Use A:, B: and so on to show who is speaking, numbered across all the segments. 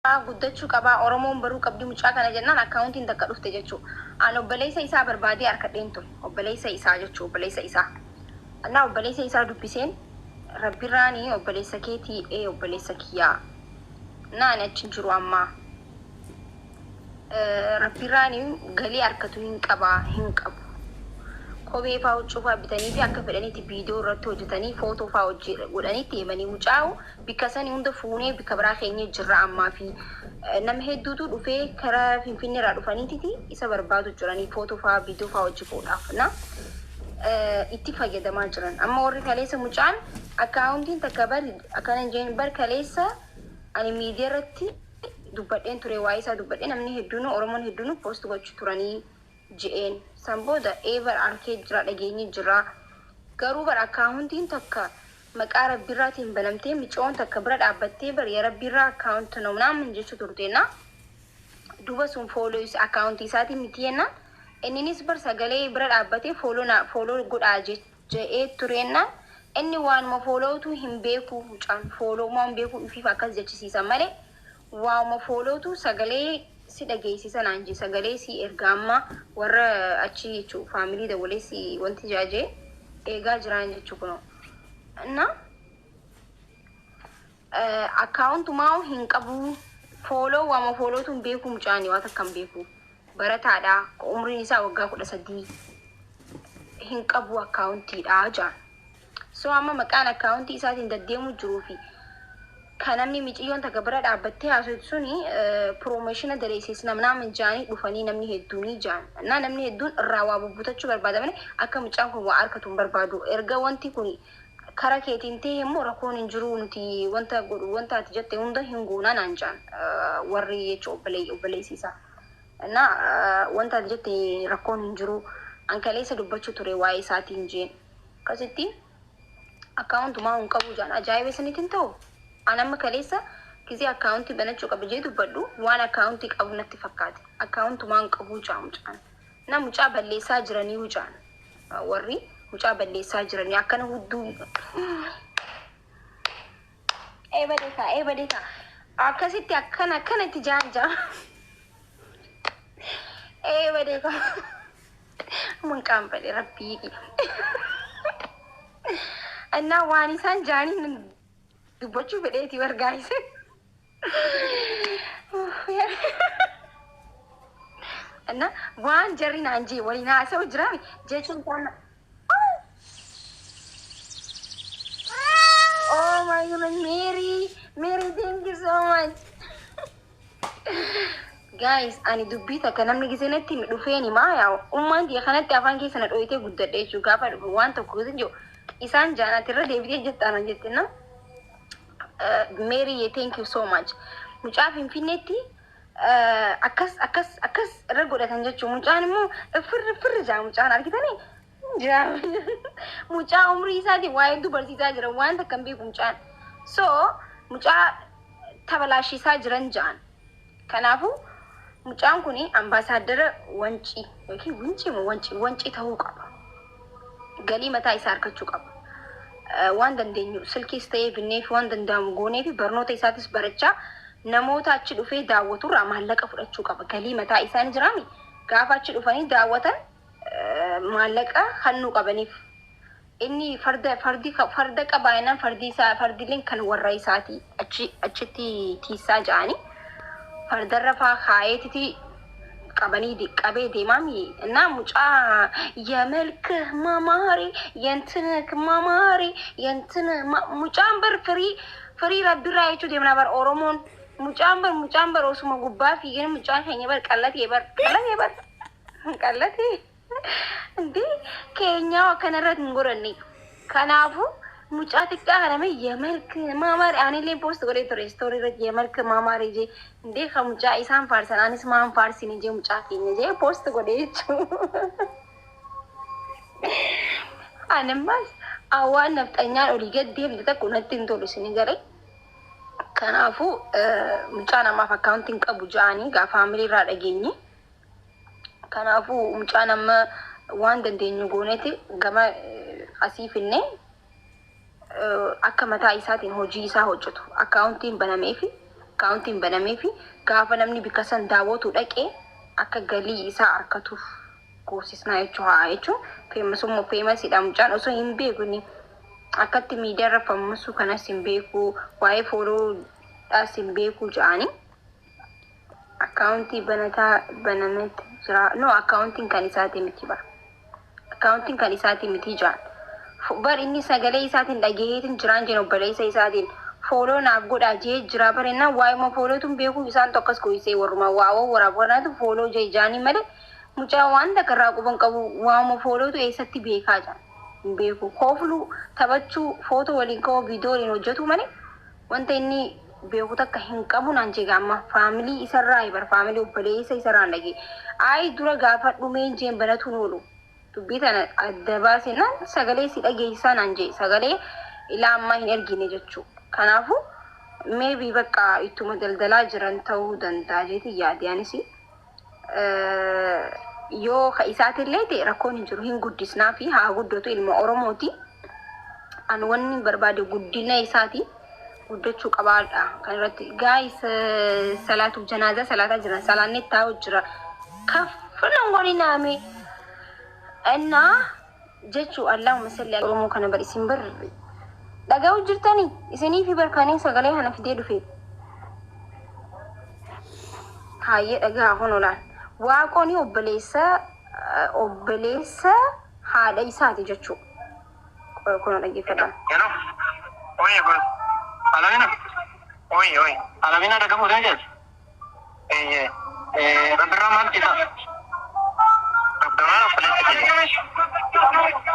A: Guddachuu qabaa, Oromoon baruu qabdi mucaa kana jennaan akkaawuntiin takka dhufte jechuu. An obboleessa isaa barbaadee harkadheen ture. Obboleessa isaa jechuu, obboleessa isaa. Annaa obboleessa isaa dubbiseen, Rabbirraanii obboleessa keetii? Ee, obboleessa kiyyaa. Naa ani achi hin jiru ammaa. Rabbirraanii galii harkatu hin qabaa? Hin qabu. Kophee faa, huccuu faa bitanii fi akka fedhanitti viidiyoo irratti hojjetanii, footoo faa hojii godhanii deemanii, mucaa'u bikka sanii hunda fuunee bikka biraa keenyee jirra ammaa fi nama hedduutu dhufee karaa Finfinnee irraa dhufaniititi isa barbaadu jiranii, footoo faa, viidiyoo faa hojii godhaaf na itti fayyadamaa jiran. Amma warri kaleessa mucaan akkaawuntiin takka bari akkana hin jeen bar. Kaleessa ani miidiyaa irratti dubbadheen ture, waa'ee isaa dubbadhee, namni hedduun, Oromoon hedduun post gochuu turanii je'een. San booda eebar arkee jira, dhageenye jira. Garuu bar akkaawuntiin takka maqaa Rabbirraatiin banamtee, micoon takka bira dhaabbattee bar ya Rabbirraa account ነው ምናምን jechuu turteenna. Duba sun follow akkaawuntii isaatiin miti jennaan, inninis bar sagalee bira dhaabbatee follow na follow godhaa je'ee tureenna. Inni waanuma followtu hin beeku, mucaan follow waan beeku ifiif akkas jechisiisan malee waanuma followtu sagalee si dhageessisa naan jee, sagalee si ergaa amma warra achi jechuu, family dabalee si wanti jaajee eegaa jiraan jechuu kunoo. Na akkaawuntumaa hin qabu, follow waama followtu hin beeku, mucaani waa takka hin beeku, barataadha, umriin isaa waggaa 13, hin qabu akkaawuntiidha jaan. So amma maqaan akkaawuntii isaatiin deddeemu jiruu fi kan namni miciyyoon takka bira dhaabbattee haasoftu suni promotion daleessis namnaa jaanii dhufanii namni hedduun jaan. Na namni hedduun irraa waa bubbutachuu barbaada malee akka mucaan kun waa harkatu hin barbaadu. Erga wanti kun kara keetiin ta'e immoo rakkoon hin jiru, nuti wanta godhu, wanta ati jette hunda hin goonaa naan jaan warri jechuun obboleessiisa. Na wanta ati jette rakkoon hin jiru, an kaleessa dubbachuu ture waa'ee isaatiin jeen. Akkasitti akkaawuntumaa hin qabu jaan, ajaa'iba isinitti ta'u. An amma kaleessa gisee akkaawuntii banachuu qaba jee dubbadhu waan akkaawuntii qabu natti fakkaate. Akkaawuntumaa hin qabu jaan mucaan. Na mucaa balleessaa jiranii jaan. Warri mucaa balleessaa jiranii akkana hudduu. Ee badeekaa, ee badeekaa. Akkasitti akkana akkanatti jaan jaan. Ee badeekaa. Mun qaanfadhe rabbii. Innaa waan isaan jaaniin dubbachuu fedheeti bargaayise. እና waan jarri naan jee waliin haasa'u jiraami jechuun isaan. Oh my God, Mary, Mary, thank you so much. Guys, ani dubbii takka namni gisee natti dhufeen himaa, yaa ummaan tiyya kanatti afaan keessa na dhoyitee guddadhe jechuudha. Gaafa dhufu waan tokko gisee jiru isaan jaanati irra deebitee jettaan jette na. Mary, thank you so much. Mucaa Finfinneetti akkas akkas akkas irra godhatan jechuudha. Mucaan immoo firri firri jaa, mucaan argitanii? Jaa. Mucaa umrii isaatiin waa hedduu barsiisaa jira, waan takka hin beeku mucaan. So mucaa tabalaashisaa jiran ja'an. Kanaafuu mucaan kun ambaasaadara Wancii yookiin Wincii moo Wancii, Wancii ta'uu qaba. Galii mataa isaa argachuu qaba. Waan dandeenyu silkiis ta'ee binnee fi waan danda'amu goonee fi barnoota isaatis barachaa namoota achi dhufee daawwaturraa maallaqa fudhachuu qaba. Galii mataa isaa ni jiraami. Gaafa achi dhufanii daawwatan maallaqa hannuu qabaniif. Inni farda, fardi farda qabaa jennaan, fardi isaa, fardileen kan warra isaati achi achitti tiisaa ja'anii fardarra faa kaayeetiti qabanii qabee deemaami. እና mucaa የመልክ ማማሪ የእንትንክ ማማሪ የእንትን mucaan bar firii firii rabbirraa jechuu deemna bar. Oromoon mucaan bar osuma gubbaa fiigeen, mucaan keenya bar qallatee bar, qallatee bar, qallatee እንዴ keenyaa akkanarra hin godhanne. Kanaafuu mucaa xiqqaa kana mee የመልክ ማማሪ anillee post godhee ture story irratti, የመልክ ማማሪ jee እንዴ kan mucaa isaan faarsan anis maan faarsine jee, mucaa keenya jee post godhee jechuu. Animmas waan nafxanyaan olii gad deemte tokko natti hin tolu isin galee. Kanaafuu mucaa namaaf akkaawuntiin qabu ja'anii gaafa family irraa dhageenye. Kanaafuu mucaan amma waan dandeenyu gooneeti gama asii finnee akka mataa isaatiin hojii isaa hojjetu akkaawuntiin banamee fi Akkaawuntiin banamee fi gaafa namni bikka san daawwatu dhaqee akka galii isaa argatuuf goosisnaa jechuu haa jechuun famousummaa famousiidha mucaan osoo hin beeku inni akkatti miidiyaa irra famousuu kanas hin beeku, waa'ee followdhaas hin beeku jedhanii. Akkaawuntii banataa banametti jira. No, akkaawuntiin kan isaatii miti bara. Akkaawuntiin kan isaatii miti jaan. Bar inni sagalee isaatiin dhageetiin jiraan jenna, obboleessa isaatiin follow naaf godhaa jee jira barennaan waa'ee followtuun beeku isaan tokkos goysee warruma waawoo waraabanaatu follow jee jaanii malee mucaa waan takka irraa quban qabu waa'uma followtu eessatti beekaa jaan hin beeku. Koofluu taphachuu, footoo waliin ka'uu, viidiyoo waliin hojjetu malee wanta inni beeku takka hin qabu naan jeega. Amma family isarraa bar family obboleessa isarraan dhagee ayi dura gaafa dhumeen jeen banatuun oolu dubbii tana adda baasinaan sagalee si dhageessisaa naan jee, sagalee ilaa ammaa hin ergine jechuu. Kanaafuu maybe bakka ittuma daldalaa jiran ta'uu danda'a jeeti yaade anis. Yoo ka isaatillee ta'e rakkoon hin jiru, hin guddisnaa fi haa guddatu, ilma Oromooti. Ani wanni barbaade guddina isaati, guddachuu qabaadha. Kan irratti guys salaatuuf janaazaa salaataa jiran salaanni taa'u jira. Kafana wani naame innaa jechuu Allahumma salli ala Oromoo kana bar isin bar dhaga'u jirtanii isinii fi barkaanii sagalee kana fidee dhufe. Hayyee, dhagaa kun olaan. Waaqoon obboleessa haadha isaati jechuu. Kun dhaggeeffadha.
B: Hello. Oye, bro. Alamina. Oye, oye. Alamina daga fuudhee jees. Eh, eh, Rabbirraa maal isa? Rabbirraa obboleessa keenya.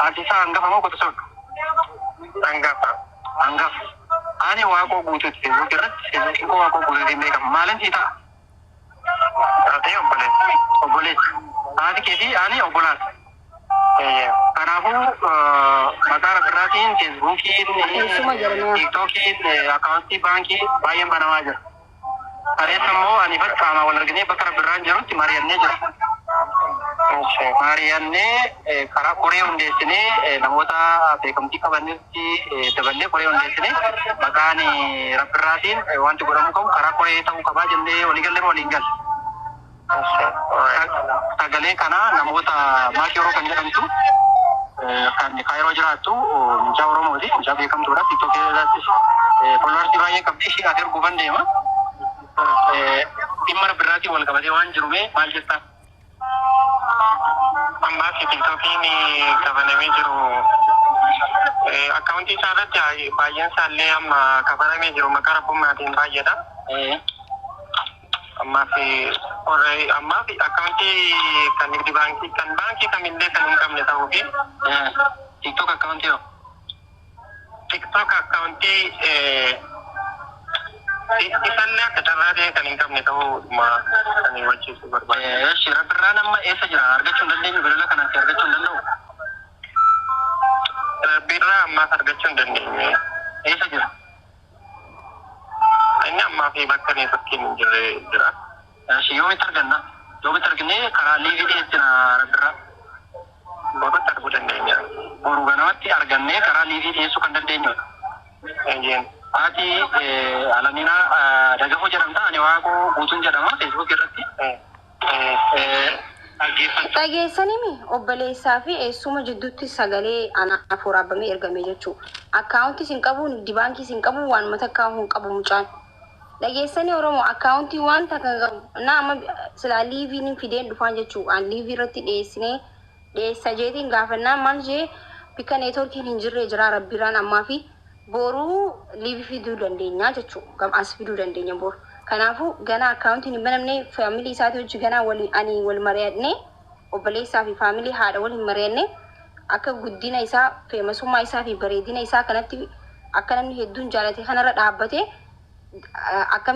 B: Ati isa hangafa moo qotisoo? Hangafa. Hangafa. Ani Waaqoo Guutuuti. Facebook irratti Facebookiin koo Waaqoo Guutuutiin beekama. Maalin sii ta'a? Ati obboleessa. Obboleessa. Haati keetii ani obbolaati. Kanaafuu maqaa Rabbirraatiin Facebookiin,
A: Eessuma jedhama.
B: TikTokiin, akkaawuntii baankii baay'een banamaa jira. Kaleessa immoo ani bakka qaamaan wal arginee bakka Rabbirraan jirutti mari'annee jira. Mari'annee karaa koree hundeessinee namoota beekamtii qabanitti daballee koree hundeessinee maqaan Rabbirraatiin wanti godhamuu qabu karaa koree ta'uu qabaa jennee waliigallee waliin galle. Sagalee kana namoota Maakii Yeroo kan jedhamtu kan Kaayiroo jiraattu mucaa Oromooti. Mucaa beekamtuudha. TikTokii irrattis followersii baay'ee qabdi. Ishii ati erguufan deema. Dhimma Rabbirraatiin wal qabatee waan jiru mee maal jettaa?
C: Ammaaf TikTokiin kabanamee jiru akkaawuntii isaa irratti baay'een isaallee amma kabanamee jiru maqaa rabbummaatiin baay'eedha. Ammaaf ammaaf akkaawuntii kan nigdi baankii kan baankii kamillee kan hin qabne ta'uu fi
B: TikTok akkaawuntii hoo?
C: TikTok akkaawuntii isallee akka carraa ta'e kan hin qabne ta'uu kan hubachiisuu barbaada.
B: Eeshi, Rabbirraan amma eessa jira? Argachuu hin dandeenyu, bilbila kanaan si argachuu hin danda'u.
C: Rabbirraa ammaaf argachuu hin dandeenye.
B: Eessa jira?
C: Inni ammaaf bakka networkiin hin jirre jira.
B: Eeshi, yoomitti arganna? Yoomitti arginee karaa liveii dhiyeessina Rabbirraa?
C: Borutti arguu dandeenya.
B: Boru ganamatti argannee karaa liveii dhiyeessuu kan dandeenyudha.
C: Eeyyeen.
B: Haati Alaminaa Dagafoo jedhamta. Ani Waaqoo Guutuun jedhama Facebook irratti. Dhaggeeffatu.
A: Dhageessanimi obboleessaa fi eessuma jidduutti sagalee anaaf waraabamee ergame jechuudha. Akkaawuntii sin qabu, nigdi baankii sin qabu, waan takka hin qabu mucaan. Dhageessanii Oromoo, akkaawuntii waan takka hin qabu. Na amma silaa liveiin fideen dhufaan jechuudha. An liveii irratti dhiyeessinee dhiyeessa jeetiin gaafannaan maal jee bikka networkiin hin jirre jira Rabbirraan ammaa fi boruu liveii fiduu dandeenya jechuudha. Gam as fiduu dandeenya boru. Kanaafuu ganaa akkaawuntiin hin banamne, family isaatii hojii ganaa waliin ani wal mari'adnee obboleessaa fi family haadha waliin mari'annee akka guddina isaa, famousummaa isaa fi bareedina isaa kanatti akka namni hedduun jaalate kanarra dhaabbatee akka